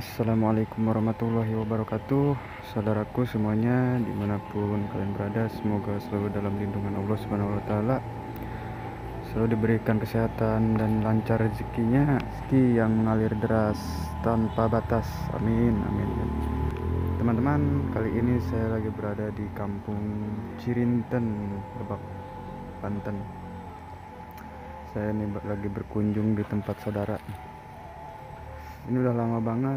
Assalamualaikum warahmatullahi wabarakatuh. Saudaraku semuanya dimanapun kalian berada, semoga selalu dalam lindungan Allah Subhanahu wa Ta'ala, selalu diberikan kesehatan dan lancar rezekinya, rezeki yang mengalir deras tanpa batas. Amin amin. Teman-teman, kali ini saya lagi berada di kampung Cirinten, Lebak, Banten. Saya ini lagi berkunjung di tempat saudara. Ini udah lama banget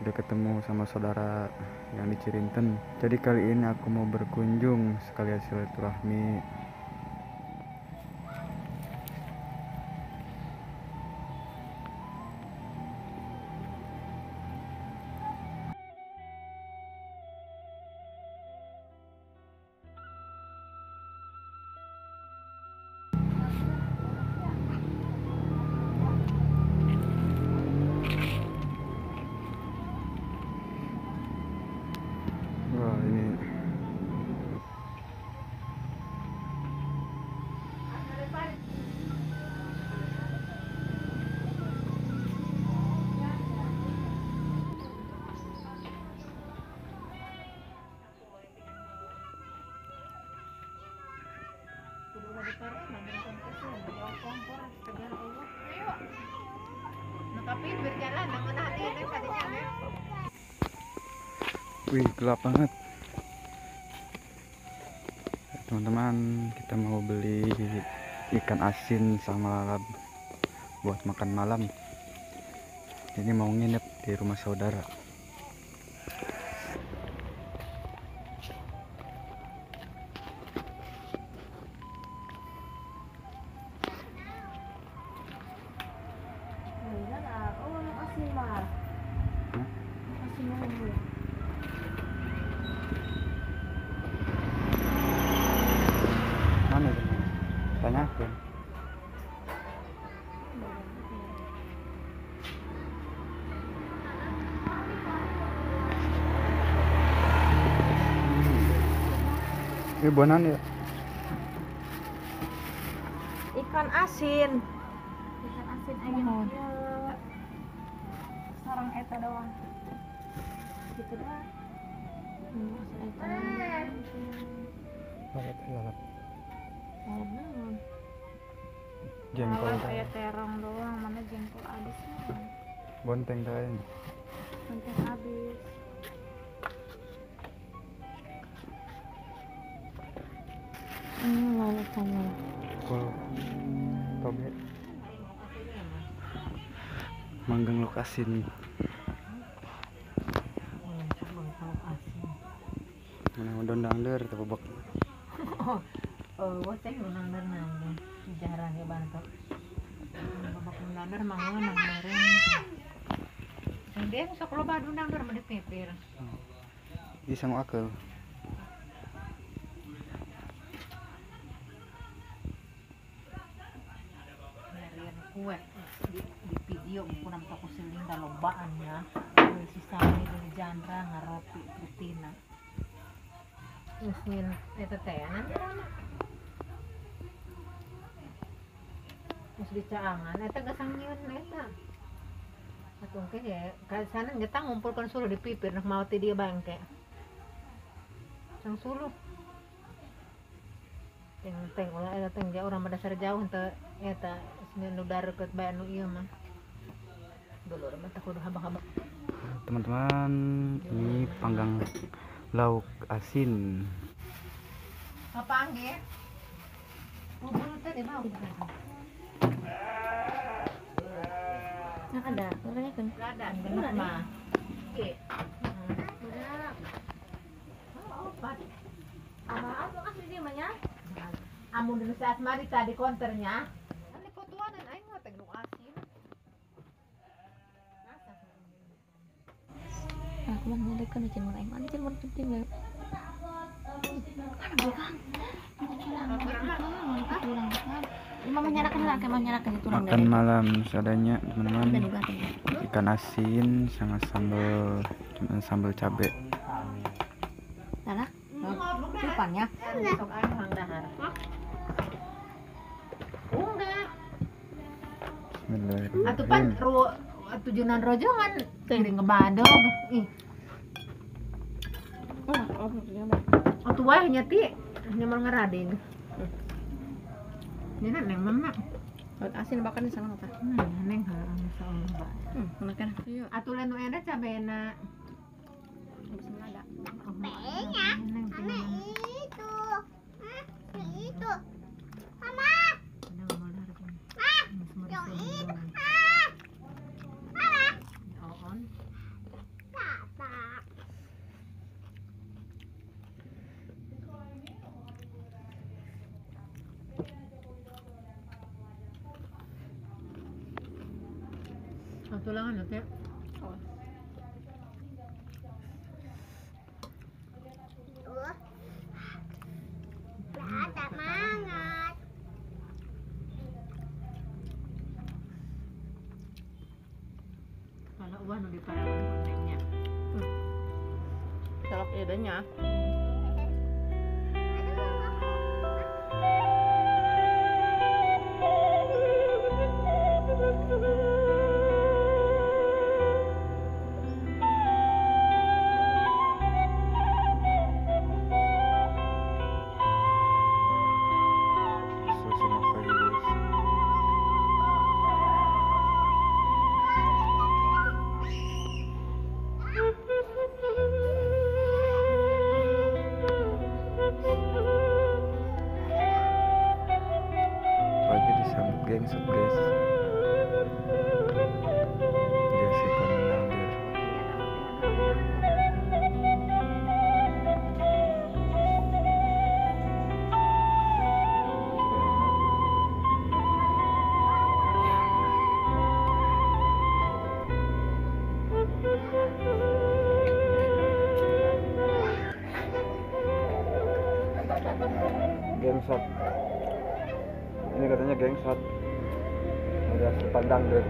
tidak ketemu sama saudara yang di Cirinten. Jadi kali ini aku mau berkunjung sekalian silaturahmi. Wah, ini wih, gelap banget. Teman-teman, kita mau beli ikan asin sama lalap buat makan malam. Ini mau nginep di rumah saudara. Mana itu? Tanyakan. Ini bonan ya? Ikan asin. Ikan asin aja. Sarang eta doang. Gitu doang. Lalap, lalap. Lalap naon? Jengkol. Lalap aya terong doang, mana jengkol habis mah. Bonteng teh. Bonteng habis. Lalap sama. Kol. Toge. Manggang lok asin. Mana dondang der teu bebek. Oh, saya undang der nang jarang ya bantu. Babak undang der mah ngeunah meureun. Dia sok loba undang der mah dipipir. Ieu sangu akeul. Nyarian kue di video kunam toko siling da lobaan ya. Si sami di jandra ngaropi rutina. Mesin eta teh terus dicaangan eta geus sangieun eta atuh engke ge ka sana getang ngumpulkeun suluh di pipir nak maot ti dieu bangke sang suluh teng ulah eta teng jauh urang dasar jauh teu eta nu dareukeut bae nu ieu mah dulur mah teh kudu habang-habang. Teman-teman, ini panggang lauk asin. Apa angge? Bubur teh di bawah. Nah, ada, orangnya kan? Ada, bener mah. Oke. Berat. Oh, opat. Apa kasih dia mah nya? Amun di saat mari tadi konternya. Kan di fotoanan aing mah teh nu asin. Aku mah ngalekan jeung mun aing mana jeung mun penting we. Mana belakang? Makan malam seadanya teman-teman, ikan asin sama sambal, cuman sambal cabe. Atuh pan tujuan rojongan Teuing ngebadog. Ih. Oh, oh tua nya ti nya mal ngaradeg. Ini neng mama. Asin bahkan di sana apa? Neng heeh insyaallah. Makan. Iya. Atuh lain nu eda cabena. Bisa ada. Cabenya. Mama itu. Itu. Mama. Yang itu. Mama. Papa. Tulangan ya. Oh. Semangat. Kalau uang udah parah kontennya. Salak idenya. Suasana pagi guys. Pagi disambut gengsot guys. Diasikan dangdir. Gengsot. Ini katanya gengsot. Ada sepandang deh.